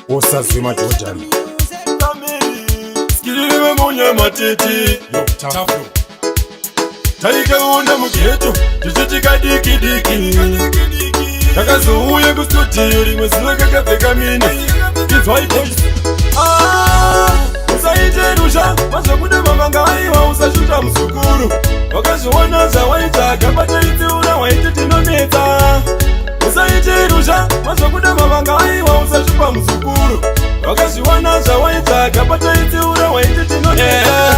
Osazima Jordan. Skililiwe munyamatiti. Yo, Taflo. Taikaona mughetto tichitika diki diki. Takazouya kustudio rimwe zuva kakapfeka mini. Inzwai boys. Ah, usaite ruzha mazvokuda mavanga, aiwa, usashuta muzukuru. Wakazviona zvawaitsvaga pataitsiura, waiti tinonetsa. Usaite ruzha mazvokuda mavanga, aiwa, usashupa muzukuru. Wakazviona zvawaitsvaga pataitsiura, waiti tinonetsa.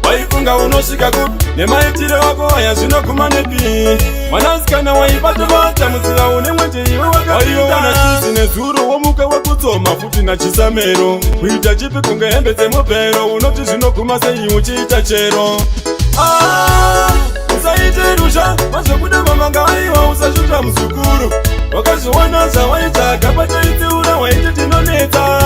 Waifunga unosvika kupi nemaitiro ako aya? Zvinoguma nepi? Mwanasikana waibatabata muziva une mwenje, iwe wakaiona chizi nezuro, womuka wakutsoma futi nachisamero, kuita chipi kunge hembe dzemupero. Unoti zvinoguma sei uchiita chero? Ah, usaite ruzha mazvokuda mavanga, aiwa, usashuta muzukuru. Wakazviona zvawaitsvaga pataitsiura, waiti tinonetsa.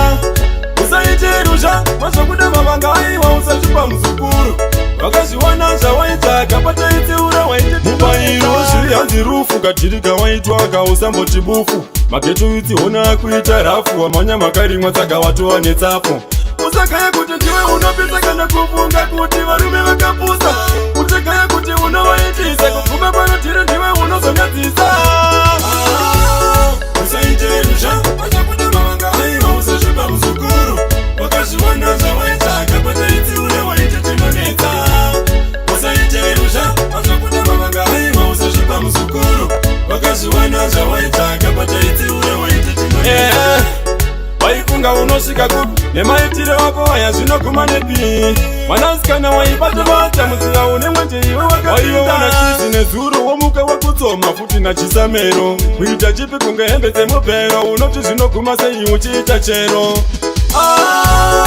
Usaite ruzha mazvokuda mavanga, aiwa, usashupa muzukuru. Wakazviona zvawaitsvaga pataitsiura, waiti mubayiro zviri hanzi rufu. Kadhirika waitwaka, usamboti bufu. Maghetto youths hona kuita rafu, wamanya makarimwa tsaga watova netsapo. Usagaya kuti ndiwe unopisa kana kufunga kuti varume vakapusa. Uchagaya kuti unovaitisa, kuguma panotiri ndiwe unozonyadzisa. Usaite ruzha pachakuda mavanga, aiwa, usasvipa muzukuru. Wakazviona zvawaitsvaga pataitsiura, waiti tinonetsa. Usaite ruzha pachakuda mavanga, aiwa, usasvipa muzukuru. Wakazviona zvawaitsvaga pataitsiura, waiti tinonetsa. Waifunga unosvika kupi nemaitiro ako aya? Zvinoguma nepi? Mwanasikana waibatabata muziva une mwenje, iwe wakaiona chizi nezuro, womuka wakutsoma futi nachisamero, kuita chipi kunge hembe dzemupero. Unoti zvinoguma sei uchiita chero? Ah,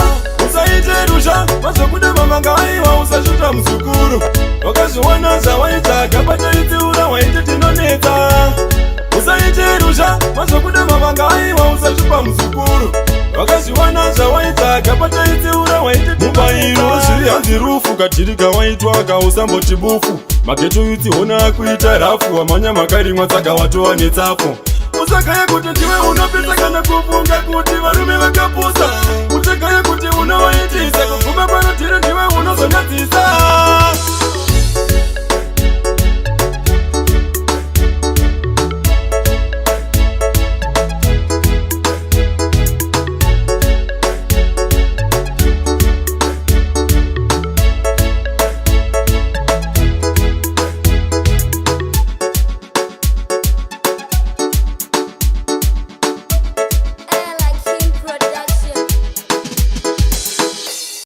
usaite ruzha mazvokuda mavanga, aiwa, usashuta muzukuru. Wakazviona zvawaitsvaga pataitsiura, waiti tinonetsa. Usaite ruzha mazvokuda mavanga, aiwa, usashupa muzukuru. Wakazviona zvawaitsvaga pataitsiura, waiti mubayiro zviri hanzi rufu. Kadhirika waitwaka, usamboti bufu. Maghetto youths hona kuita rafu, wamanya makarimwa tsaga watova netsapo. Usagaya kuti ndiwe unopisa kana